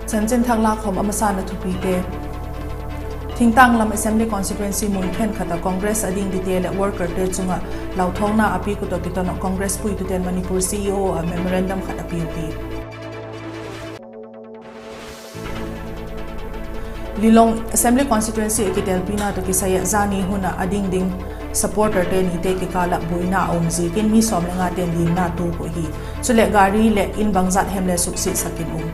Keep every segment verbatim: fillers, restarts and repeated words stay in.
Chanchin thak lakhawm a masana thupite. Thingtâng lam Assembly Constituency mun khenkhat ah Congress a ding dite leh workerte chung ah lauthawngna a piak uh tawh kiton ah Congress puitute'n Manipur C E O ah memorandum khat a piau hi. Lilong Assembly Constituency ah kitelpina tawh kisai ah zani hun ah a ding ding supporterte nite kikâl ah buaina a um ziakin mi sawm le ngate'n liamna tuak uh hi. Chuleh gari leh in bangzat hem le suksiatsak in um.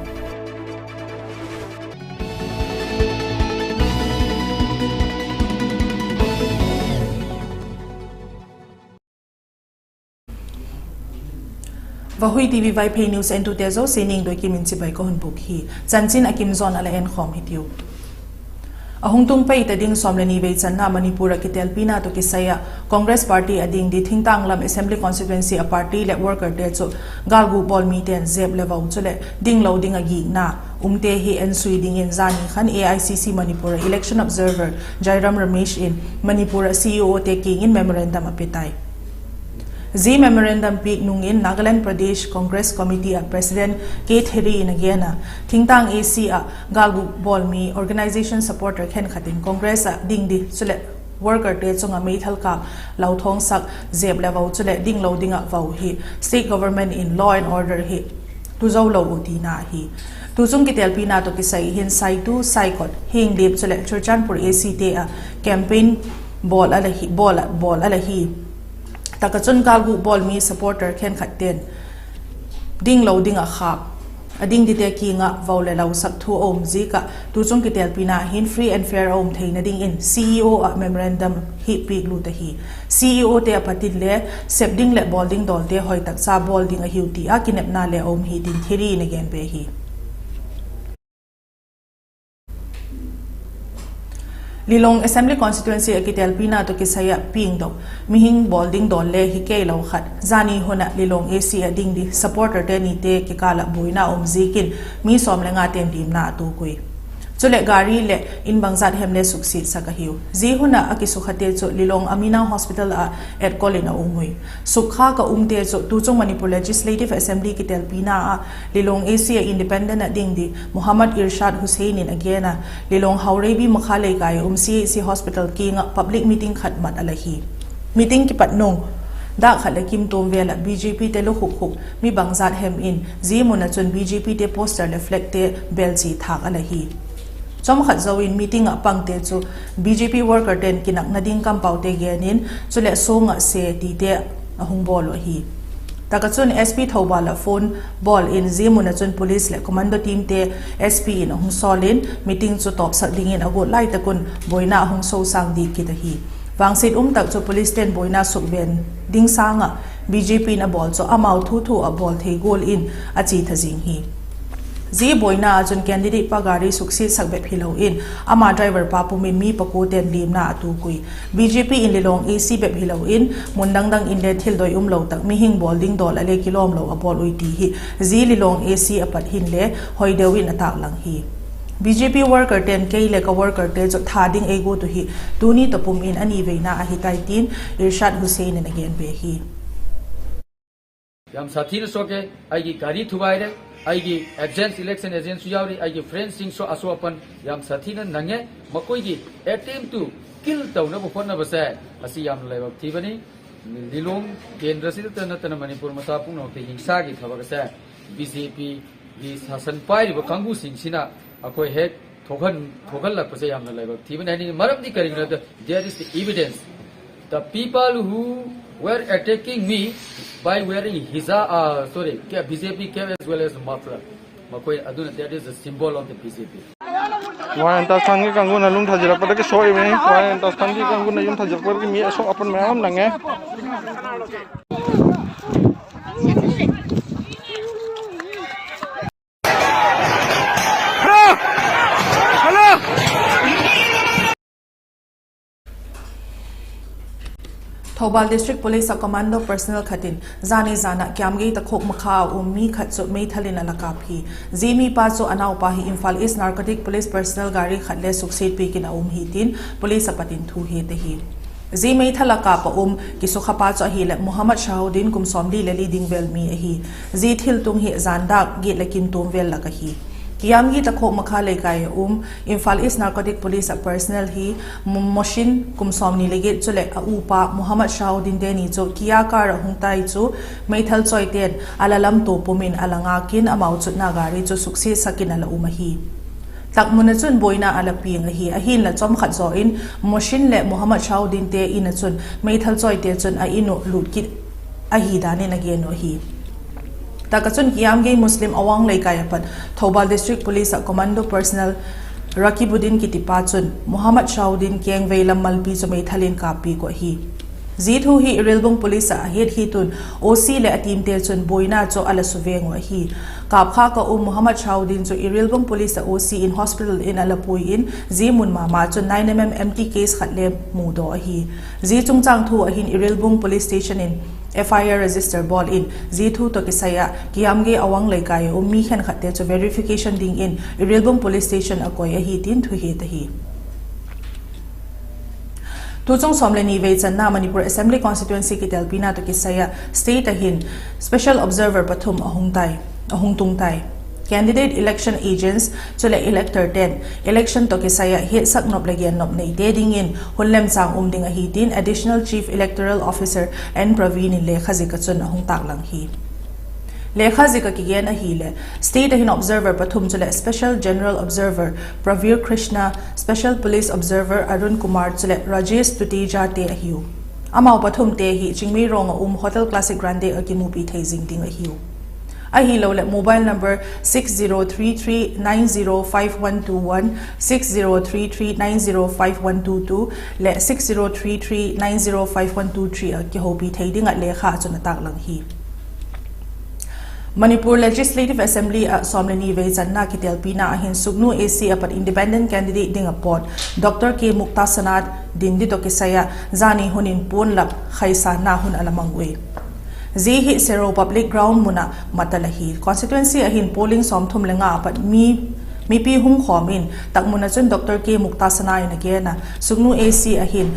Vahui TV Vaiphei News entute zosia Niangdoikim in chibai ka hun bûk hi. Chanchin a kim zaw'n a la enkhawm hitiu. A hung tung pei ta ding sawm le ni vei channa Manipur ah kitelpina tawh kisai ah Congress Party a ding di Thingtâng lam Assembly Constituency a party leh workerte chu gâlguk bawl mite'n zep le vau chuleh dinglo ding ah gikna umte hi ensui dingin zani khan A I C C Manipur ah election observer Jairam Ramesh in Manipur ah C E O te kiang in memorandum a pe tai. Zia memorandum piak nung in Nagaland Pradesh Congress Committee ah President K Therie in a gen a, Thingtâng A C ah gâlguk bawl mi organisation supporter khenkhat in Congress ah ding di chuleh workerte chung ah meithal kâp, lauthawngsak, zep le vau chuleh dinglo ding ah vau hi state government in law and order hi tuzo lo uh tina ahi. Tuchung kitelpina tawh kisai hin Saitu, Saikot, Henglep chuleh Churachandpur A C te ah campaign bawl a la hi, bawl a, bawl a la hi. Tak ah chun gâlguk bawl mi supporter khenkhatte'n dinglo ding ah khâp, a ding dite kiang ah vau leh lausak thu a um ziak ah tuchung kitelpina hin free and fair a um theina dingin C E O ah memorandum hi piak lut ahi. C E O te a pat in le sep ding leh bawl ding dawlte hoi tak cha bawl ding ahiu ti a kinepna le a um hi tin Therie in a gen be hi. Lilong Assembly Constituency ah kitelpina tawh kisai ah piangdok mihing bawl ding dawl le hi keilo khat zani hun ah Lilong A C ah ding di supporterte nite kikâl ah buaina um ziakin mi sawm le ngate'n liamna a tuak ui. Chuleh gari leh in bangzat hem le suksiatsak ahiu. Zia hun ah a kisukhate chu Lilong Amina Hospital ah etkol in a um ui. Sukkhâk ah umte chu tuchung Manipur Legislative Assembly kitelpina ah Lilong A C ah independent ah ding di Mohammad Irshad Hussain in a gen a, Lilong Haureibi Makha Leikai a um C H C hospital kiang ah public meeting khat mat a la hi. Meeting kipat nung dâk khat leh kim tuam vel ah B J P te lukhukkhuk mi bangzat hem in zia mun ah chun B J P te poster leh flag te bêl chia thâk a la hi. Chawmkhat zo in meeting ah pangte chu B J P workerte'n kinakna ding kampaute gen in chuleh suang ah se tite a hung bawl uh ahi. Tak ah chun S P Thoubal ah phone bawl in zia mun ah chun police leh commando teamte S P in a hung sawl in meeting chu tawpsak dingin a guat lai tak un buaina a hung sosâng dik kit ahi. Vangsiat um tak chu policete'n buaina sukven ding sâng ah B J P in a bawl chu amau thu thu ah bawl thei gual in a chia tha zing hi. Zia buaina ah chun candidate pa gari suksiatsak bep hilo in ama driver pa pum in mi pakuate'n liamna a tuak ui. B J P in Lilong A C bep hilo in mun dang dang in le thil doi umlo tak mihing bawl ding dawl ah le kilawmlo a bawl ui ti hi zia Lilong A C a pat hin le hoi deu in a tâklang hi. B J P workerte'n kei leh ka workerte chu tha ding ei guat uh hi tuni tawh pum in a ni veina ahi tai tin Irshad Hussain in a gen be hi. ꯌꯥꯝ ꯁꯥꯊꯤꯅ ꯁꯣꯛꯈꯤ꯫ ꯑꯩꯒꯤ ꯒꯥꯔꯤ ꯊꯨꯒꯥꯏꯔꯦ꯫ ꯑꯩꯒꯤ agent, election ꯑꯦꯖꯦꯟꯠꯁꯨ ꯌꯥꯎꯔꯤ꯫ ꯑꯩꯒꯤ ꯐ꯭ꯔꯦꯟꯁꯁꯤꯡꯁꯨ ꯑꯁꯣꯛ ꯑꯄꯟ ꯌꯥꯝ ꯁꯥꯊꯤꯅ ꯅꯪꯉꯦ꯫ ꯃꯈꯣꯏꯒꯤ ꯑꯦꯇꯦꯝꯞ ꯇꯨ ꯀꯤꯜ ꯇꯧꯅꯕ ꯍꯣꯠꯅꯕꯁꯦ, ꯑꯁꯤ ꯌꯥꯝꯅ ꯂꯥꯏꯕꯛ ꯊꯤꯕꯅꯤ꯫ ꯂꯤꯂꯣꯡ ꯀꯦꯟꯗ꯭ꯔꯁꯤꯗꯇ ꯅꯠꯇꯅ ꯃꯅꯤꯄꯨꯔ ꯃꯆꯥ ꯄꯨꯝꯅꯃꯛꯇ ꯍꯤꯡꯁꯥꯒꯤ ꯊꯕꯛ ꯑꯁꯦ ꯕꯤ ꯖꯦ ꯄꯤꯒꯤ ꯁꯥꯁꯟ ꯄꯥꯏꯔꯤꯕ ꯀꯥꯡꯕꯨꯁꯤꯡꯁꯤꯅ ꯑꯩꯈꯣꯏ ꯍꯦꯛ ꯊꯣꯛꯍꯟ-, ꯊꯣꯛꯍꯜꯂꯛꯄꯁꯦ ꯌꯥꯝꯅ ꯂꯥꯏꯕꯛ ꯊꯤꯕꯅꯤ ꯍꯥꯏꯅꯤꯡꯉꯤ꯫ ꯃꯔꯝꯗꯤ ꯀꯔꯤꯒꯤꯅꯣ ꯍꯥꯏꯕꯗ, there is the evidence. The people who were attacking me by wearing hijab, ah, sorry, B J P cap as well as muffler. ꯃꯈꯣꯏ ꯑꯗꯨꯅ, that is the symbol of the B J P. ꯋꯥꯌꯦꯟ ꯇꯥꯁꯟꯒꯤ ꯀꯥꯡꯕꯨꯅ ꯂꯨꯝꯊꯖꯤꯜꯂꯛꯄꯗꯒꯤ ꯁꯣꯛꯏꯕꯅꯤ꯫ ꯋꯥꯌꯦꯟ ꯇꯥꯁꯟꯒꯤ ꯀꯥꯡꯕꯨꯅ ꯌꯨꯝ ꯊꯥꯖꯤꯜꯂꯛꯄꯗꯒꯤ ꯃꯤ ꯑꯁꯣꯛ ꯑꯄꯟ ꯃꯌꯥꯝ ꯑꯃ ꯅꯪꯉꯦ꯫ Thoubal District Police ah commando personnel khat in zani zan ah Kiamgei Takhok Makha a um mi khat chu meithal in a la kap hi. Zia mipa chu a naupa hi Imphal East Narcotic Police personnel gari khat le suksiat piak in a um hi tin police a pat in thu het ahi. Zia meithal a kap a um kisukhapa chu ahileh Mohammad Shahuddin, kum sawmli le li ding vel mi ahi. Zia thiltung hi zan dâk giat leh kim tuam vel lak ahi. Kiamgi Takhok Makha Leikai ah um Imphal East Narcotic Police ah personnel hi Mo-, Moshin kum sawmni le giat chuleh a upa Mohammad Shahuddin teni chu Kia car ah hung tai chu meithal chawite'n a la lamtua pum in a la ngâk in amau chutna gari chu suksiatsak in a la um ahi. Takmun ah chun buaina a la piang ahi, ahinla chawmkhat zaw in Moshin leh Mohammad Shahuddinte in ah chun meithal chawite chun a in uh lut kit ahi dan in a gen uh ahi. Tak ah chun Kiamgi Muslim Awang Leikai ah pat Thoubal District Police ah commando personnel Rakibuddin kitipa chun Mohammad Shahuddin kengvei lam malpi chu meithal in kâppiak uh ahi. Zia thu hi Irilbung Police ah a het hi tun OC leh a teamte chun buaina chu a la suveng uh ahi. Kâpkhâk ah um Mohammad Shahuddin chu Irilbung Police ah OC in hospital in a la pui in, zia mun ma ma chun nine MM empty case khat le mudaw ahi. Zia chungchâng thu ah hin Irilbung Police Station in FIR register bawl in, zia thu tawh kisai ah Kiamgi Awang Leikai ah um mi khenkhatte chu verification dingin Irilbung Police Station a koi ahi tin thuhiat ahi. Tuchung sawm le ni vei channa Manipur Assembly Constituency kitelpina tawh kisai ah state ah hin special observer pathum a hung tai, a hung tung tai. Candidate election agents chuleh electorte'n election tawh kisai ah hiatsak nop leh gen nop neite dingin hun lemchâng um ding ahi tin Additional Chief Electoral Officer N Praveen in lekha zik ah chun a hung tâklang hi. Lekha zik ah kigen ahileh, state ah hin observer pathum chuleh special general observer Pravir Krishna, special police observer Arun Kumar chuleh Rajesh Tutejate ahiu. Amau pathumte hi Chingmeirong ah um Hotel Classic Grande ah kimupi thei zing ding ahiu. Ahiloleh mobile number six zero three three nine zero five one two one, six zero three three nine zero five one two two leh six zero three three nine zero five one two three ah kihopi thei ding ah lekha ah chun a tâklang hi. Manipur Legislative Assembly ah sawm le ni vei channa kitelpina ah hin Sugnu AC ah pat independent candidate ding ah pawt Dr K Muktasana din di tawh kisai ah zani hun in puan lap khaisanna hun a la mang ui. Zia hi Sero Public Ground mun ah mat a la hi. Constituency ah hin polling sawmthum le nga ah pat mi, mipi hung khawm in, tak mun ah chun Dr K Muktasana in a gen a, Sugnu AC ah hin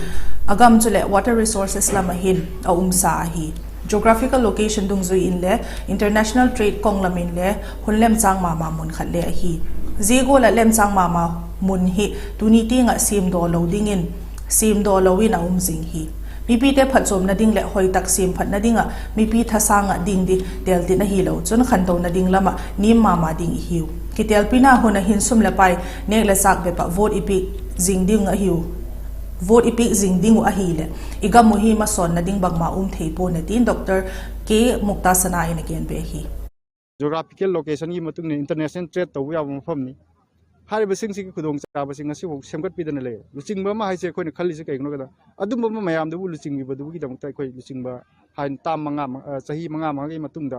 a gam chuleh water resources lam ah hin a umsa ahi. Geographical location dungzui inle international trade kong lam inle hun lemchâng ma ma mun khat le ahi. Zia gual ah lemchâng ma ma mun hi tuni tiang ah siamdaw lo dingin, siamdaw lo in a um zing hi. Mipite phatchuamna ding leh hoi tak siamphatna ding ah mipi thasâng ah ding di teltin ahilo chun khantona ding lam ah niam ma ma ding i hiu. Kitelpina hun ah hin sum leh pai nêk leh châk bep ah vote i piak zing ding ahiu. Vote i piak zing ding uh ahileh i gam uh hi masawnna ding bangma um thei pua'n a tin Dr K Muktasana in a gen be hi. Geographical location hi matung in international trade ꯇꯧꯕ ꯌꯥꯕ ꯃꯐꯝꯅꯤ꯫ ꯍꯥꯏꯔꯤꯕꯁꯤꯡꯁꯤꯒꯤ ꯈꯨꯗꯣꯡꯆꯥꯕꯁꯤꯡ ꯑꯁꯤꯐꯥꯎ ꯁꯦꯝꯒꯠꯄꯤꯗꯅ ꯂꯩꯔꯦ꯫ ꯂꯨꯆꯤꯡꯕ ꯑꯃ ꯍꯥꯏꯁꯦ ꯑꯩꯈꯣꯏꯅ ꯈꯜꯂꯤꯁꯦ ꯀꯩꯒꯤꯅꯣ ꯍꯥꯏꯕꯗ ꯑꯗꯨꯝꯕ ꯑꯃ ꯃꯌꯥꯝꯗꯨꯕꯨ ꯂꯨꯆꯤꯡꯕꯤꯕꯗꯨꯒꯤꯗꯃꯛꯇ ꯑꯩꯈꯣꯏ ꯂꯨꯆꯤꯡꯕ ꯍꯥꯏꯅ ꯇꯥꯝ ꯃꯉꯥ ꯃ-, ꯑ, ꯆꯍꯤ ꯃꯉꯥ ꯃꯉꯥꯒꯤ ꯃꯇꯨꯡꯗ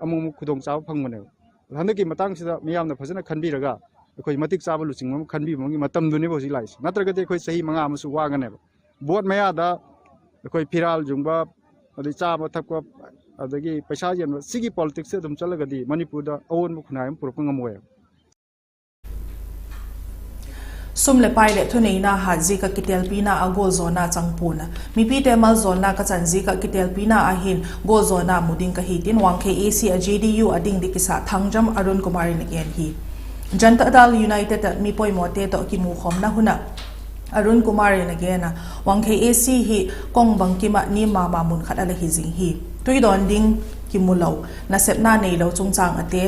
ꯑꯃꯨꯛ ꯑꯃꯨꯛ ꯈꯨꯗꯣꯡꯆꯥꯕ ꯐꯪꯕꯅꯦꯕ꯫ ꯑꯗꯣ ꯍꯟꯗꯛꯀꯤ ꯃꯇꯥꯡꯁꯤꯗ ꯃꯤꯌꯥꯝꯅ ꯐꯖꯅ ꯈꯟꯕꯤꯔꯒ ꯑꯩꯈꯣꯏ ꯃꯇꯤꯛ ꯆꯥꯕ ꯂꯨꯆꯤꯡꯕ ꯑꯃ ꯈꯟꯕꯤꯕꯒꯤ ꯃꯇꯝꯗꯨꯅꯦꯕ ꯍꯧꯖꯤꯛ ꯂꯥꯛꯏꯁꯦ꯫ ꯅꯠꯇ꯭ꯔꯒꯗꯤ ꯑꯩꯈꯣꯏ ꯆꯍꯤ ꯃꯉꯥ ꯑꯃꯁꯨ ꯋꯥꯒꯅꯦꯕ꯫ ꯚꯣꯠ ꯃꯌꯥꯗ ꯑꯩꯈꯣꯏ ꯐꯤꯔꯥꯜ ꯌꯨꯡꯕ, ꯑꯗꯩ ꯆꯥꯕ ꯊꯛꯄ, ꯑꯗꯒꯤ ꯄꯩꯁꯥ ꯌꯦꯟꯕ, ꯁꯤꯒꯤ politics ꯁꯦ ꯑꯗꯨꯝ ꯆꯠꯂꯒꯗꯤ ꯃꯅꯤꯄꯨꯔꯗ ꯑꯑꯣꯟꯕ ꯈꯨꯟꯅꯥꯏ ꯑꯃ ꯄꯨꯔꯛꯄ ꯉꯝꯃꯣꯏꯕ꯫ Sum leh pai leh thuneina hat ziak ah kitelpina ah gualzawna chang pua'n a, mipite malzawlna ka chan ziak ah kitelpina ah hin gualzawna mu ding ka hi tin Wangkhei AC ah JDU a ding di kisa Thangjam Arun Kumar in a gen hi. Janata Dal United ah mi poimawte tawh kimukhawmna hun ah Arun Kumar in a gen a, Wangkhei AC hi kong bangkim ah niam ma ma mun khat a la hi zing hi. Tuidawn ding kimu lo, nasepna neilo chungchâng ate,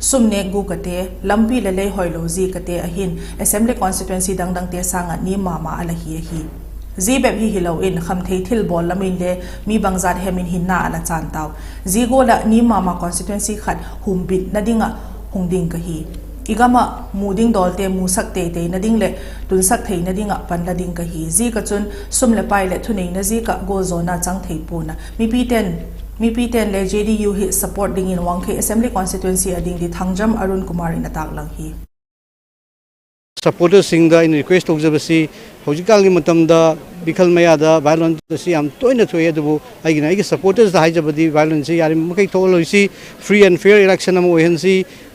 sum nêk gûk ate, lampi leh lei hoilo ziak ate a hin Assembly Constituency dang dangte sâng ah niam ma ma a la hi ahi. Zia bep hi hilo in khamthei thilbawl lam inle mi bangzat hem in hinna a la chân tau. Zia gual ah niam ma ma constituency khat humbitna ding ah hung ding ka hi. I gam ah mu ding dawlte musak tei teina ding leh tunsak theina ding ah pan la ding ka hi. Ziak ah chun sum leh pai leh thuneina ziak ah gualzawna chang thei pua'n a, mipite'n, mipite'n le JDU hi support dingin Wangkhei Assembly Constituency a ding di Thangjam Arun Kumar in a tâklang hi. Supporters ꯁꯤꯡꯗ ꯑꯩꯅ request ꯇꯧꯖꯕꯁꯤ, ꯍꯧꯖꯤꯛꯀꯥꯟꯒꯤ ꯃꯇꯝꯗ ꯃꯤꯈꯜ ꯃꯌꯥꯗ violence ꯑꯁꯤ ꯌꯥꯝ ꯇꯣꯏꯅ ꯊꯣꯛꯑꯦ, ꯑꯗꯨꯕꯨ ꯑꯩꯒꯤꯅ ꯑꯩꯒꯤ supporters ꯗ ꯍꯥꯏꯖꯕꯗꯤ violence ꯁꯤ ꯌꯥꯔꯤꯕ ꯃꯈꯩ ꯊꯣꯛꯍꯜꯂꯣꯏꯁꯤ, free and fair election ꯑꯃ ꯑꯣꯏꯍꯟꯁꯤ꯫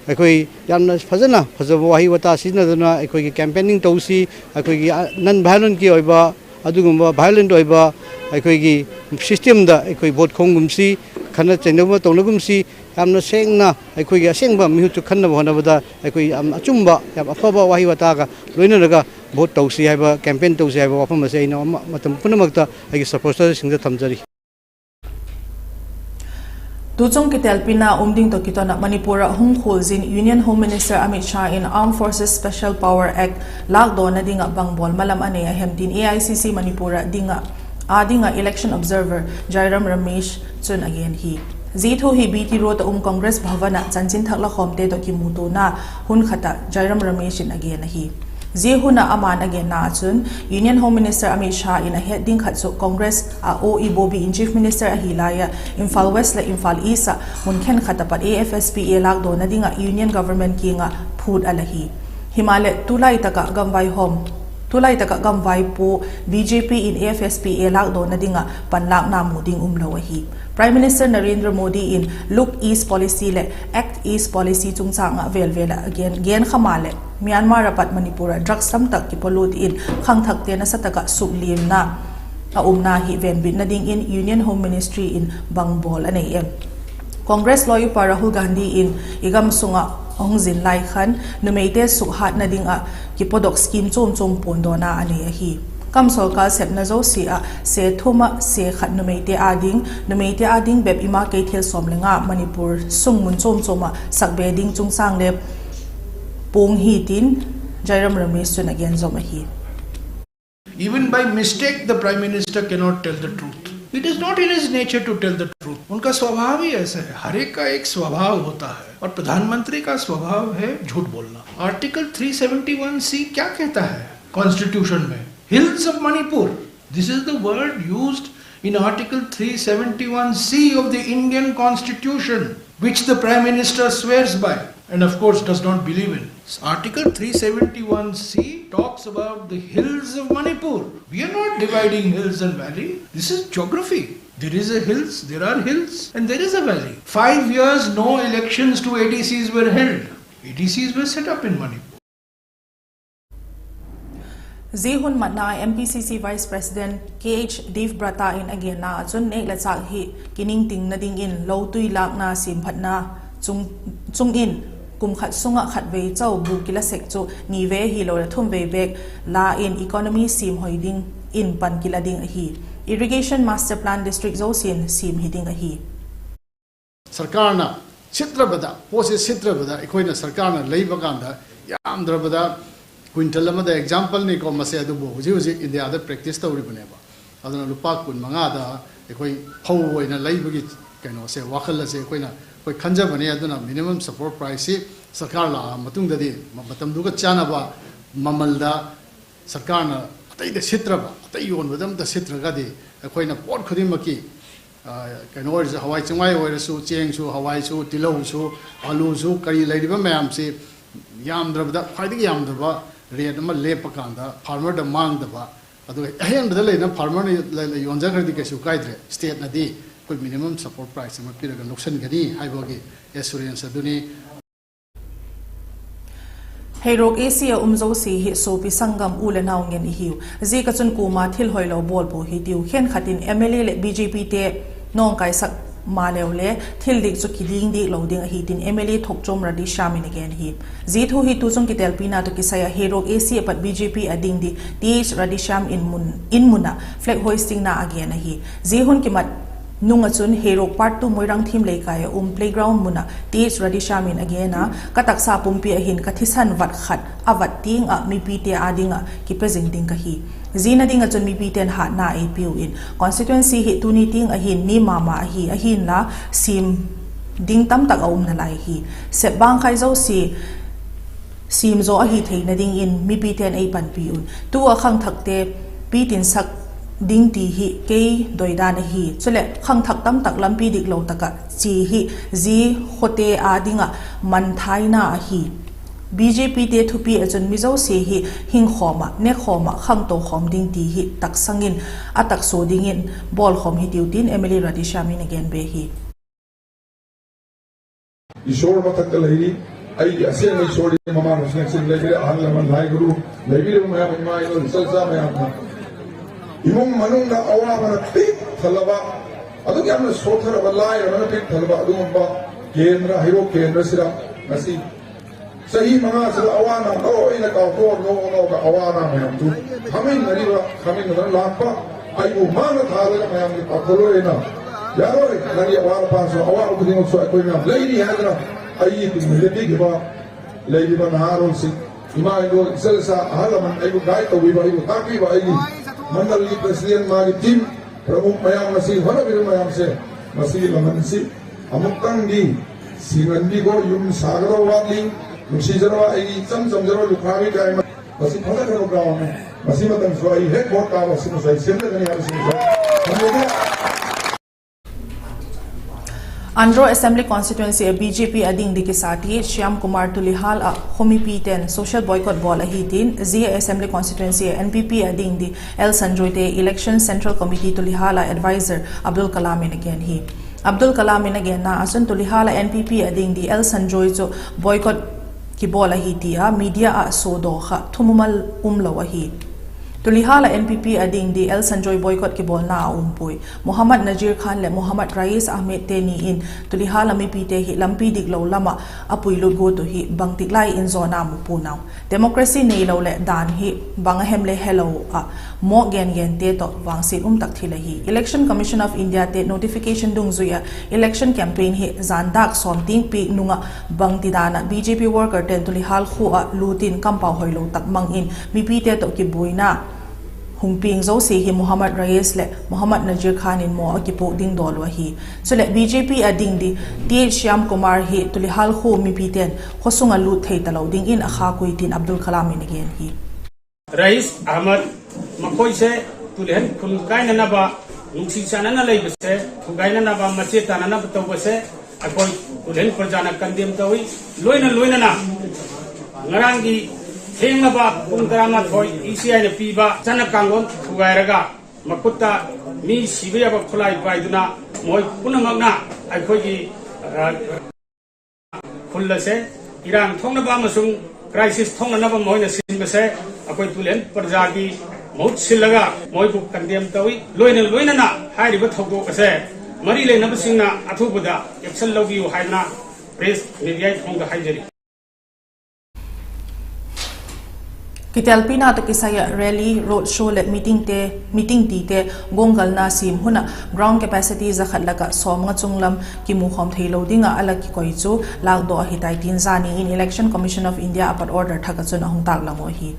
ꯑꯩꯈꯣꯏ ꯌꯥꯝꯅ ꯐꯖꯅ ꯐꯖꯕ ꯋꯥꯍꯩ ꯋꯥꯇꯥ ꯁꯤꯖꯤꯟꯅꯗꯨꯅ ꯑꯩꯈꯣꯏꯒꯤ campaigning ꯇꯧꯁꯤ꯫ ꯑꯩꯈꯣꯏꯒꯤ, ꯑ, non violent ꯀꯤ ꯑꯣꯏꯕ ꯑꯗꯨꯒꯨꯝꯕ violent ꯑꯣꯏꯕ ꯑꯩꯈꯣꯏꯒꯤ system ꯗ ꯑꯩꯈꯣꯏ vote ꯈꯣꯝꯒꯨꯝꯁꯤ, ꯈꯠꯅ ꯆꯩꯅꯕ ꯇꯧꯅꯒꯨꯝꯁꯤ꯫ ꯌꯥꯝꯅ ꯁꯦꯡꯅ ꯑꯩꯈꯣꯏꯒꯤ ꯑꯁꯦꯡꯕ ꯃꯤꯍꯨꯠꯇꯨ ꯈꯟꯅꯕ ꯍꯣꯠꯅꯕꯗ ꯑꯩꯈꯣꯏ ꯌꯥꯝ ꯑꯆꯨꯝꯕ, ꯌꯥꯝ ꯑꯐꯕ ꯋꯥꯍꯩ ꯋꯥꯇꯥꯒ ꯂꯣꯏꯅꯅꯔꯒ vote ꯇꯧꯁꯤ ꯍꯥꯏꯕ, campaign ꯇꯧꯁꯤ ꯍꯥꯏꯕ ꯋꯥꯐꯝ ꯑꯁꯦ ꯑꯩꯅ ꯑꯃ-, ꯃꯇꯝ ꯄꯨꯝꯅꯃꯛꯇ ꯑꯩꯒꯤ supporterꯁꯤꯡꯗ ꯊꯝꯖꯔꯤ꯫ Tuchung kitelpina um ding tawh kiton ah Manipur ah hung khualzin Union Home Minister Amit Shah in Armed Forces Special Power Act lâkdawna ding ah bang bawl malam a nei a hem tin A I C C Manipur ah ding ah, â ding ah election observer Jairam Ramesh chun a gen hi. Zia thu hi B T Road ah um Congress Bhavan ah chanchinthak lakhawmte tawh kimutuana hun khat ah Jairam Ramesh in a gen ahi. Zia hun ah ama'n a genna ah chun, Union Home Minister Amit Shah in a het ding khat chu Congress ah O E Bobie in Chief Minister ahi lai ah Imphal West leh Imphal East ah mun khenkhat ah pat A F S P A lâkdawna ding ah Union Government kiang ah phût a la hi. Himaleh tulai tak ah gamvai hawm, tulai tak ah gamvai pua B J P in A F S P A lâkdawna ding ah panlâkna mu ding umlo ahi. Prime Minister Narendra Modi in Look East Policy leh Act East Policy chungchâng ah vêl vêl ah gen, gen kha maleh Myanmar ah pat Manipur ah drugs tam tak kipolut in khangthakte nasa tak ah sukliamna a umna hi venbitna dingin Union Home Ministry in bang bawl a nei em? Congress lawi upa Rahul Gandhi in i gam sung ah a hung zin lai khan numeite sukhatna ding ah kipodok scheme chuam chuam puandawna a nei ahi. Kam sawlkal sepna zosia ah se thum ah se khat numeite â ding, numeite â ding bep ima kei thil sawm le nga Manipur sung mun chuam chuam ah sakbe ding chungchâng le puang hi tin Jairam Ramesh chun a gen zawm ahi. Even by mistake, the Prime Minister cannot tell the truth. It is not in his nature to tell the truth. उनका स्वभाव ही ऐसा है, हर एक का एक स्वभाव होता है, और प्रधानमंत्री का स्वभाव है झूठ बोलना। Article three seventy one C क्या कहता है Constitution में? Hills of Manipur. This is the word used in Article three seventy one C of the Indian Constitution, which the Prime Minister swears by and of course does not believe in. Article three seventy one C talks about the hills of Manipur. We are not dividing hills and valley. This is geography. There is a hills, there are hills, and there is a valley. Five years, no elections to A D Cs were held. A D Cs were set up in Manipur. Zia hun matna M P C C Vice President K H Dev Brata in a genna ah chun nêk le châk hi kiningtingna dingin lotui lâkna siamphatna chung, chung in kum khat sung ah khatvei chau bu kila sek chu ni vei hilo leh thum vei bêk la in economy siam hoi dingin pan kila ding ahi. Irrigation Master Plan district zosia'n siam hi ding ahi. सरकार ना छितरबदा, पोसे छितरबदा, ꯑꯩꯈꯣꯏꯅ सरकारꯅ ꯂꯩꯕ ꯀꯥꯟꯗ ꯌꯥꯝꯗ꯭ꯔꯕꯗ ꯀ꯭ꯋꯤꯟꯇꯜ ꯑꯃꯗ, ꯑꯦꯛꯖꯥꯝꯄꯜꯅꯤꯀꯣ ꯃꯁꯦ, ꯑꯗꯨꯕꯨ ꯍꯧꯖꯤꯛ ꯍꯧꯖꯤꯛ ꯏꯟꯗꯤꯌꯥꯗ ꯄ꯭ꯔꯦꯛꯇꯤꯁ ꯇꯧꯔꯤꯕꯅꯦꯕ꯫ ꯑꯗꯨꯅ ꯂꯨꯄꯥ ꯀꯨꯟ ꯃꯉꯥꯗ ꯑꯩꯈꯣꯏ ꯐꯧ ꯑꯣꯏꯅ ꯂꯩꯕꯒꯤ ꯀꯩꯅꯣꯁꯦ, ꯋꯥꯈꯜ ꯑꯁꯦ ꯑꯩꯈꯣꯏꯅ, ꯑꯩꯈꯣꯏ ꯈꯟꯖꯕꯅꯦ꯫ ꯑꯗꯨꯅ ꯃꯤꯅꯤꯃꯝ ꯁꯄꯣꯔꯠ ꯄ꯭ꯔꯥꯏꯁꯁꯤ ꯁꯔꯀꯥꯔ ꯂꯥꯛꯑ ꯃꯇꯨꯡꯗꯗꯤ ꯃ-, ꯃꯇꯝꯗꯨꯒ ꯆꯥꯟꯅꯕ ꯃꯃꯜꯗ ꯁꯔꯀꯥꯔꯅ ꯑꯇꯩꯗ ꯁꯤꯠꯇ꯭ꯔꯕ, ꯑꯇꯩ ꯌꯣꯟꯕꯗ ꯑꯝꯇ ꯁꯤꯠꯇ꯭ꯔꯒꯗꯤ ꯑꯩꯈꯣꯏꯅ ꯄꯣꯠ ꯈꯨꯗꯤꯡꯃꯛꯀꯤ, ꯑ, ꯀꯩꯅꯣ ꯑꯣꯏꯔꯁꯨ, ꯍꯋꯥꯏ ꯆꯦꯡꯋꯥꯏ ꯑꯣꯏꯔꯁꯨ, ꯆꯦꯡꯁꯨ, ꯍꯋꯥꯏꯁꯨ, ꯇꯤꯜꯍꯧꯁꯨ, ꯑꯂꯨꯁꯨ, ꯀꯔꯤ ꯂꯩꯔꯤꯕ ꯃꯌꯥꯝꯁꯤ ꯌꯥꯝꯗ꯭ꯔꯕꯗ, ꯈ꯭ꯋꯥꯏꯗꯒꯤ ꯌꯥꯝꯗ꯭ꯔꯕ ꯔꯦꯠ ꯑꯃ ꯂꯦꯞꯄ ꯀꯥꯟꯗ ꯐꯥꯔꯃꯔꯗ ꯃꯥꯡꯗꯕ, ꯑꯗꯨꯒ ꯑꯍꯦꯟꯕꯗ ꯂꯩꯅ ꯐꯥꯔꯃꯔꯅ ꯂꯩ-, ꯂꯩ-, ꯌꯣꯟꯖꯈ꯭ꯔꯗꯤ ꯀꯩꯁꯨ ꯀꯥꯏꯗ꯭ꯔꯦ꯫ ꯁ꯭ꯇꯦꯠꯅꯗꯤ ꯑꯩꯈꯣꯏ ꯃꯤꯅꯤꯃꯝ ꯁꯄꯣꯔꯠ ꯄ꯭ꯔꯥꯏꯁ ꯑꯃ ꯄꯤꯔꯒ ꯂꯧꯁꯤꯟꯒꯅꯤ ꯍꯥꯏꯕꯒꯤ ꯑꯦꯁꯨꯔꯦꯟꯁ ꯑꯗꯨꯅꯤ꯫ Heirok A C a um zosia hi suapi sanggam u le nau ngen i hiu. Ziak a chun kuama thil hoilo bawl pua hitiu, khenkhat in M L A leh B J P te nawngkaisak maleu le thil dik chu kiding dik lo ding ahi tin M L A Thokchom Radheshyam in a gen hi. Zia thu hi tuchung kitelpina tawh kisai ah Heirok A C a pat B J P a ding di Th Radheshyam in mun, in mun ah flag hoistingna a gen ahi. Zia hun kimat nung ah chun Heirok Part two Moirang Thim Leikai a um playground mun ah Th Radheshyam in a gen a, ka taksa pumpi ah hin ka thisan vat khat a vat tiang ah mipite â ding ah kipe zing ding ka hi. Ziana ding ah chun mipite'n hatna ei piu in, constituency hi tuni tiang ah hin ni ma ma ahi, ahinla siam ding tamtak a um nalai hi. Sep bangkhai zosia siam zaw ahi theina dingin mipite'n ei panpi un. Tu ah khangthakte pitinsak ding ti hi kei doidan ahi. Chuleh khangthak tamtak lampi diklo tak ah chia hi zia khuate â ding ah manthaina ahi. B J P te thupi ah chun mi zosia hi hingkhawm ah, nekhawm ah, khangto khawm ding ti hi taksang in a taksua dingin bawlkhawm hitiu tin M L A Radheshyam in a gen be hi. ईश्वर मथक लैरी, ꯑꯩꯒꯤ ꯑꯁꯦꯡꯕ ꯏꯁꯣꯔꯗꯤ ꯃꯃꯥꯡꯗꯁꯨ ꯅꯛꯁꯤꯟ ꯂꯩꯕꯤꯔꯦ, ꯑꯍꯜ ꯂꯃꯟ, ꯂꯥꯏ ꯒꯨꯔꯨ ꯂꯩꯕꯤꯔꯤꯕ ꯃꯌꯥꯝ, ꯏꯃꯥ, ꯏꯆꯜ ꯏꯆꯥ ꯃꯌꯥꯝꯅ ꯏꯃꯨꯡ ꯃꯅꯨꯡꯗ ꯑꯋꯥꯕꯅ ꯄꯤꯛ ꯊꯜꯂꯕ, ꯑꯗꯨꯛ ꯌꯥꯝꯅ ꯁꯣꯠꯊꯔꯕ, ꯂꯥꯏꯔꯕꯅ ꯄꯤꯛ ꯊꯜꯂꯕ ꯑꯗꯨꯒꯨꯝꯕ Kendra, hilo Kendra sila, ngasi. Sahi manga sila awana, o, ina ka ko no no ka awana mayam tu. Khamin na riba, khamin na lak pa. Ai bu mana tha le mayam ni pa ko lo ina. Ya lo, na ri awana pa so, awana ku ding so ai ko ina. Lei ni ha na. Ai tu mi le ti ba. Lei ni ba na ro si. Ima ai lo, sel sa, hala man ai bu dai to wi ba, ai bu ta ki ba ai ni. Mandal ni president ma ni team. Pramukh mayam ngasi, hona bi mayam se. Ngasi la man si. Amuk tang di, singan di ko yum sa ka lo wa ding, nusi zero a ei cham cham zero lu kha mi kai ma, masi phata ka lo ka wa me, masi matang so ei hek bot ka wa si masai sem le ka ni ha si masai. Andro Assembly Constituency a B J P a ding di kisa Th Shyam Kumar Tulihal a khaw mipite'n social boycott bawl ahi tin, zia Assembly Constituency a N P P a ding di L Sanjoy te election Central Committee Tulihal a advisor Abdul Kalam in a gen hi. Abdul Kalam in a genna ah chun Tulihal a N P P a ding di L Sanjoy chu boycott kibawl ahi ti a media ah suadaw kha thumumal umlo ahi. Tulihal a N P P a ding di L Sanjoy boycott kibawlna a um puai. Mohammad Nazir Khan leh Mohammad Rais Ahmed teni in Tulihal a mipite hi lampi diklo lam ah a puilut guat uh hi bangtik lai in zawna mu pua'n au. Democracy neilo leh dan hi bang a hem le helo ah mawk gen gente tawh vangsiat um tak thil ahi. Election Commission of India te notification dungzui ah election campaign hi zan dâk sawm tiang piak nung ah bangtidan ah B J P worker ten Tulihal khua ah lût in kampau hoilo tak mang in mipite tawh kibuaina hung piang zosia hi Mohammad Rais leh Mohammad Nazir Khan in maw a kipuak ding dawl uh ahi. Chuleh B J P a ding di Th Shyam Kumar hi Tulihal khua mipite'n khaw sung ah lût thei talo dingin a khâk ui tin Abdul Kalam in a gen hi. Rice Ahmad, मखोइसे तुलहन खुनगाइननब, ꯅꯨꯡꯁꯤ ꯆꯥꯟꯅꯅ ꯂꯩꯕꯁꯦ, ꯊꯨꯒꯥꯏꯅꯅꯕ, ꯃꯆꯦꯠ ꯇꯥꯅꯅꯕ ꯇꯧꯕꯁꯦ, ꯑꯩꯈꯣꯏ ꯇꯨꯂꯦꯟ ꯄ꯭ꯔꯖꯥꯅ ꯀꯟꯗꯦꯝ ꯇꯧꯏ꯫ ꯂꯣꯏꯅ ꯂꯣꯏꯅꯅ ꯉꯔꯥꯡꯒꯤ ꯊꯦꯡꯂꯕ ꯄꯨꯡ ꯇꯔꯥꯃꯥꯊꯣꯏ ꯏ ꯁꯤ ꯑꯥꯏꯅ ꯄꯤꯕ ꯆꯠꯅ ꯀꯥꯡꯂꯣꯟ ꯊꯨꯒꯥꯏꯔꯒ ꯃꯈꯨꯠꯇ ꯃꯤ ꯁꯤꯕ ꯌꯥꯕ ꯈꯨꯠꯂꯥꯏ ꯄꯥꯏꯗꯨꯅ ꯃꯈꯣꯏ ꯄꯨꯝꯅꯃꯛꯅ ꯑꯩꯈꯣꯏꯒꯤ, ꯑ, ꯈꯨꯜ ꯑꯁꯦ ꯏꯔꯥꯡ ꯊꯣꯛꯅꯕ ꯑꯃꯁꯨꯡ crisis ꯊꯣꯛꯅꯅꯕ ꯃꯈꯣꯏꯅ ꯁꯤꯟꯕꯁꯦ ꯑꯩꯈꯣꯏ ꯇꯨꯂꯦꯟ ꯄ꯭ꯔꯖꯥꯒꯤ ꯃꯍꯨꯠ ꯁꯤꯜꯂꯒ ꯃꯈꯣꯏꯕꯨ condemn ꯇꯧꯏ꯫ ꯂꯣꯏꯅ ꯂꯣꯏꯅꯅ ꯍꯥꯏꯔꯤꯕ ꯊꯧꯗꯣꯛ ꯑꯁꯦ ꯃꯔꯤ ꯂꯩꯅꯕꯁꯤꯡꯅ ꯑꯊꯨꯕꯗ action ꯂꯧꯕꯤꯌꯨ ꯍꯥꯏꯗꯅ press mediaꯒꯤ ꯊꯣꯡꯗ ꯍꯥꯏꯖꯔꯤ꯫ Kitelpina tawh kisai ah rally, road show leh meeting te, meeting tite guanggalna siam hun ah ground capacity za khat lak ah sawmnga chung lam kimukhawm theilo ding ah a la kikoi chu lâkdawk ahi tai tin zani in Election Commission of India a pat order thak ah chun a hung tâklang uh ahi.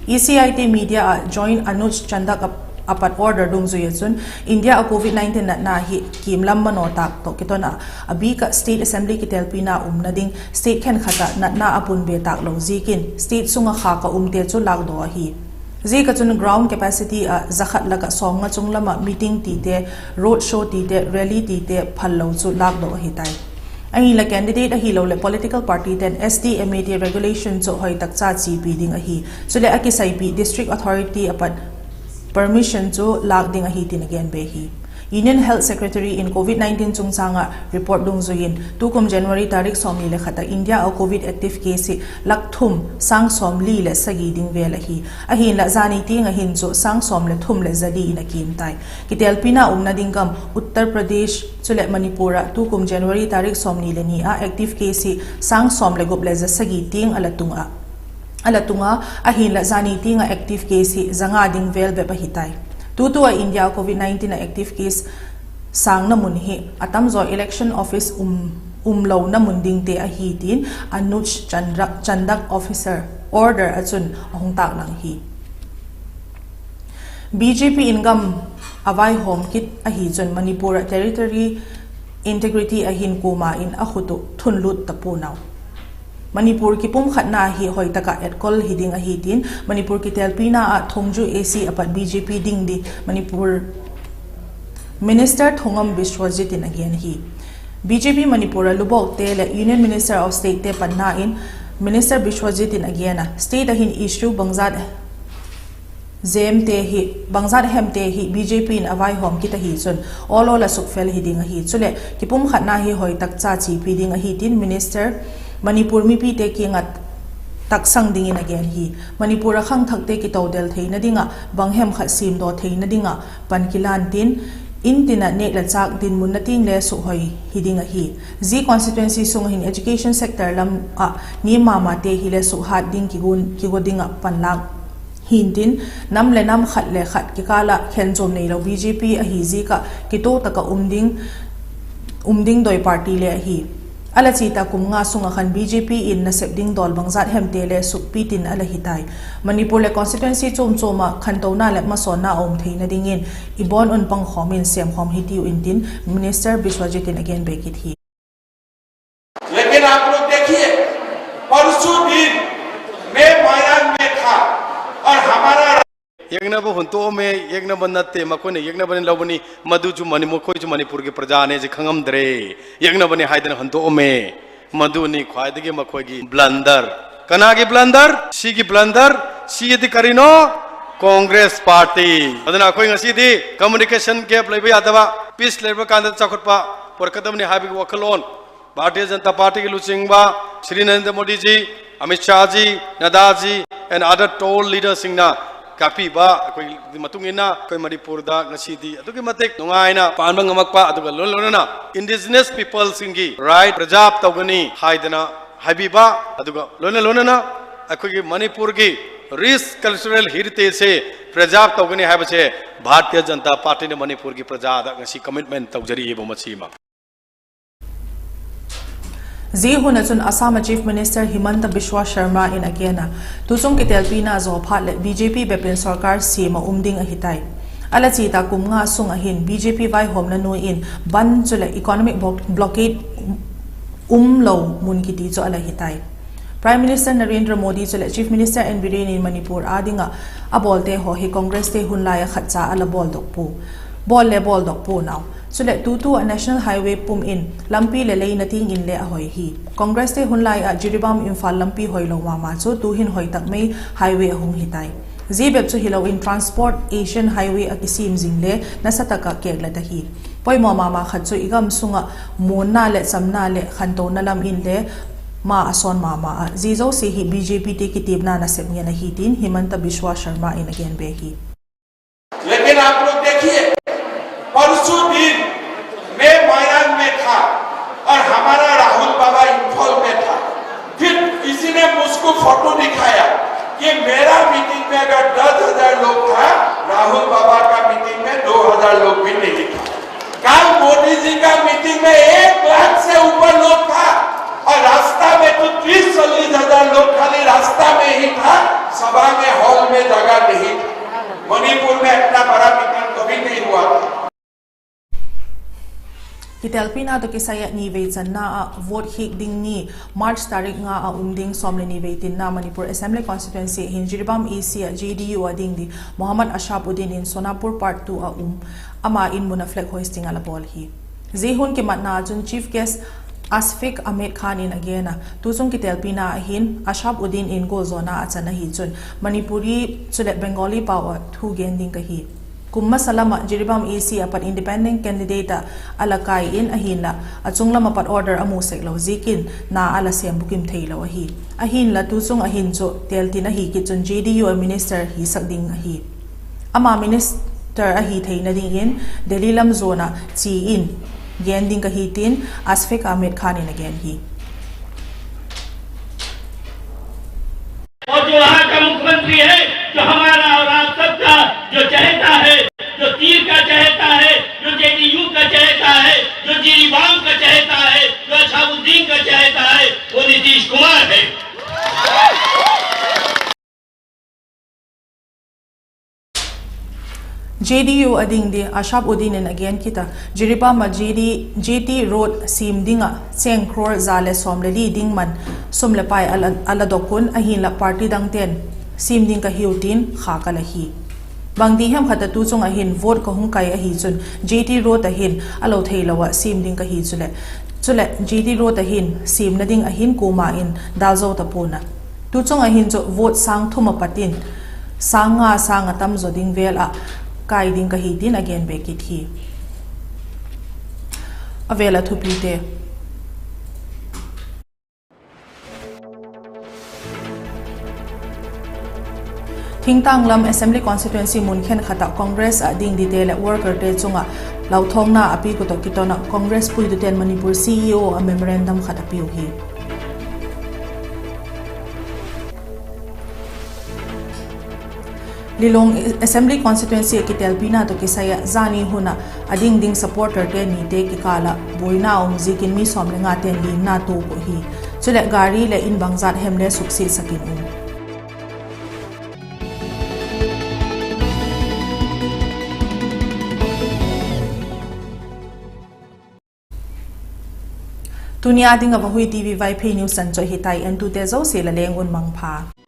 E C I te media ah Joint Anuj Chandak a, a pat order dungzui ah chun India ah Covid nineteen natna hi kiam lam manaw tâk tawh kiton ah, a bik ah State Assembly kitelpina umna ding state khenkhat ah natna a pun be tâk lo ziakin state sung ah khâk ah umte chu lâkdawk ahi. Ziak ah chun ground capacity ah za khat lak ah sawmnga chung lam ah meeting tite, road show tite, rally tite phallo chu lâkdawk ahi tai. Ahinla candidate ahiloleh political party ten S T M A te regulation chu hoi tak cha chipi ding ahi. Chuleh a kisaipi district authority a pat permission chu lâk ding ahi tin a gen be hi. Union Health Secretary in Covid nineteen chungchâng ah report dungzui in tukum January tarik sawmni le khat ah India ah Covid active case hi lak thum sâng sawmli leh sagi ding vel ahi. Ahinla zani tiang ah hin chu sâng sawm leh thum leh za li in a kiam tai. Kitelpina umna ding gam Uttar Pradesh chuleh Manipur ah tukum January tarik sawmni le ni ah active case hi sâng sawm leh gup leh za sagi tiang a la tung ah, a la tung a, ahinla zani tiang ah active case hi za nga ding vel bep ahi tai. Tutu ah India Covid nineteen ah active case sângna mun hi a tamzaw election office um, umlona mun dingte ahi tin Anuj Chandra, Chandak officer order ah chun a hung tâklang hi. B J P in gam a vaihawm kit ahi chun Manipur ah territory integrity a hin kuama in a khut uh thunlut ta pua'n au. Manipur kipumkhatna hi hoi tak ah etkol hi ding ahi tin Manipur kitelpina ah Thongju A C a pat B J P ding di Manipur Minister Thongam Biswajit in a gen hi. B J P Manipur ah lubawkte leh Union Minister of State te panna in Minister Biswajit in a gen a, state ah hin issue bangzat zemte hi, bangzat hemte hi B J P in a vaihawm kit ahi chun awl awl a sukfel hi ding ahi. Chuleh kipumkhatna hi hoi tak cha chipi ding ahi tin Minister Manipur mipite kiang ah taksang dingin a gen hi. Manipur ah khangthakte kitodel theina ding ah bang hem khat siamdaw theina ding ah pan kilan tin in tin ah nêk le châk dinmun na tiang le sukhoi hi ding ahi. Zia constituency sung ah hin education sector lam ah niam ma mate hile sukhat ding kigu, kigu ding ah panlâk hi'ntin, nam leh nam, khat leh khat kikâl ah khenchuam neilo BJP ahi ziak ah kituak tak ah um ding, um ding doi party le ahi. A la chia ta kum nga sung ah khan BJP in nasep ding dawl bangjat hemte le sukpi tin a la hi tai. Manipur leh constituency chuam chuam ah khantona leh masawnna a um theina dingin i bawn un pangkhawm in sêmkhawm hi tiu intin Minister Biswajit in a gen bêk kit hi. लेकिन आप लोग देखिए, परसों दिन मैं मैदान में था और हमारा यज्ञ बंधन थे, मकोई ने यज्ञ बंधन लौबनी, मधु जो मणि, मकोई जो मणिपुर के प्रजा ने जे खंगम दरे, यज्ञ बंधन हाइदन हंतो ओमे, मधुनी ख्वाइदगी मकोई की blunder, कना की blunder, सी की blunder, सी यदि करिनो, Congress party। अदना कोई ngasi di communication gap lei ba yadaba, peace lei ba kanda chakut pa, por kadam ni habi wakalon, Bharatiya Janata Party ki luchingba, Shri Narendra Modi ji, Amit Shah ji, Nadda ji, and other tall leaders singna kapi ba, koi matung inna, koi Manipur da ngasi di, atu ki matik, nungai na, pan bang ngamak pa, atu ka lon lon na, indigenous people sing ki, right, preserve tau gani, haidana, haibi ba, atu ka lon lon na, akoi ki Manipur ki, rich cultural heritage se, preserve tau gani, haiba se, Bharatiya Janata Party ne Manipur ki preserve da ngasi commitment tau jari hi ba ma chi ma. Zia hun ah chun Assam a Chief Minister Himanta Biswa Sarma in a gen a, tuchung kitelpina zaw phat leh BJP bep in sorkar siam ah um ding ahi tai. A la chia ta kum nga sung ah hin BJP vaihawmna nuai in bandh chuleh economic blockade um lo mun kiti chu a la hi tai. Prime Minister Narendra Modi chuleh Chief Minister N Biren in Manipur â ding ah a bawlte haw hi Congress te hun lai ah khatcha a la bawl dok pua, bawl le bawl dok pua nau. Chuleh tutu ah National Highway pum in lampi leh leina tiang in le a hoi hi. Congress te hun lai ah Jiribam Imphal lampi hoilo ma ma chu tu'hin hoi tak mai highway a hung hi tai. Zia bep chu hilo in Trans-Asian Highway a kisiam zing le nasa tak ah kêklet ahi. Poimaw ma ma khat chu i gam sung ah muanna leh chamna leh khantona lam in le ma a sawn ma ma ah, zia zosia hi BJP te kitiamna nasep ngen ahi tin Himanta Biswa Sarma in a gen bêk hi. लेकिन आप लोग देखिए, परसों दिन मैं मैदान में था और हमारा राहुल बाबा इंफाल में था। फिर किसी ने मुझको फोटो दिखाया कि मेरा मीटिंग में अगर दस हजार लोग था, राहुल बाबा का मीटिंग में दो हजार लोग भी नहीं था। कल मोदी जी का मीटिंग में एक लाख से ऊपर लोग था और रास्ता में तो तीस चालीस हजार लोग खाली रास्ता में ही था, सभा में, हॉल में जगह नहीं था। मणिपुर में इतना बड़ा मीटिंग कभी नहीं हुआ था। Kitelpina tawh kisai ah nivei channa ah vote hik ding ni March tarik nga ah um ding sawm le ni vei tinna Manipur Assembly Constituency hin Jiribam A C ah J D U a ding di Mohammad Ashab Uddin in Sonapur Part two ah um ama in mun ah flag hoisting a la bawl hi. Zia hun kimatna chun Chief Guest Ashfaq Ahmed Khan in a gen a, tuchung kitelpina ah hin Ashab Uddin in gualzawna a chan ahi chun Manipuri chuleh Bengali pau ah thu gen ding ka hi. Kum masa lam ah Jiribam A C a pat independent candidate ah a la kai in ahinla, a chung lam ah pat order a mu sek lo ziakin na a la sêm bukim theilo ahi. Ahinla tuchung ah hin chu teltin ahi kit chun J D U a minister hisak ding ahi. Ama minister ahi theina dingin Delhi lam zuan ah chia in gen ding ka hi tin Ashfaq Ahmed Khan in a gen hi. और जो वहाँ का मुख्यमंत्री है, जो हमारा और आप सबका जो चहेता है, जो तीर का चहेता है, जो जेडीयू का चहेता है, जो जीरीबाम का चहेता है, जो अशाबुद्दीन का चहेता है, वो नीतीश कुमार है। J D U a ding di Ashab Uddin in a gen kit a, Jiribam ah J D, J T Road sim ding ah cheng crore za le sawm le li ding man sum le pai a la, a la dok un, ahinla party dangte'n sim ding ka hiu tin khâk a la hi. Bangti hem khat a tu chung ah hin vote ka hung kai ahi chun J T Road ah hin a lo theilo ah sim ding ka hi chuleh, chuleh J T Road ah hin simna ding ah hin kuama in dal zo ta pua'n a. Tu chung ah hin chu vote sâng thum a pat in sâng nga sâng a tam zaw ding vêl ah kai ding ka hi tin a gen bêk kit hi. A vêl ah thupite. Thingtang lam Assembly Constituency mun khenkhat ah Congress ah ding dite leh workerte chung ah lauthawngna a piak uh tawh kiton ah Congress puitute'n Manipur C E O a memorandum khat a pia uh hi. Lilong Assembly Constituency ah kitelpina tawh kisai ah zani hun ah a ding ding supporterte nite kikâl ah buaina um ziakin mi sawm le ngate'n limna tuak uh hi. Chuleh gari leh in bangzat hem le suksiatsak in um. Tuni a ding ah Vahui T V Vaiphei news anchoi hitai, entute zosia la leng un mangpha.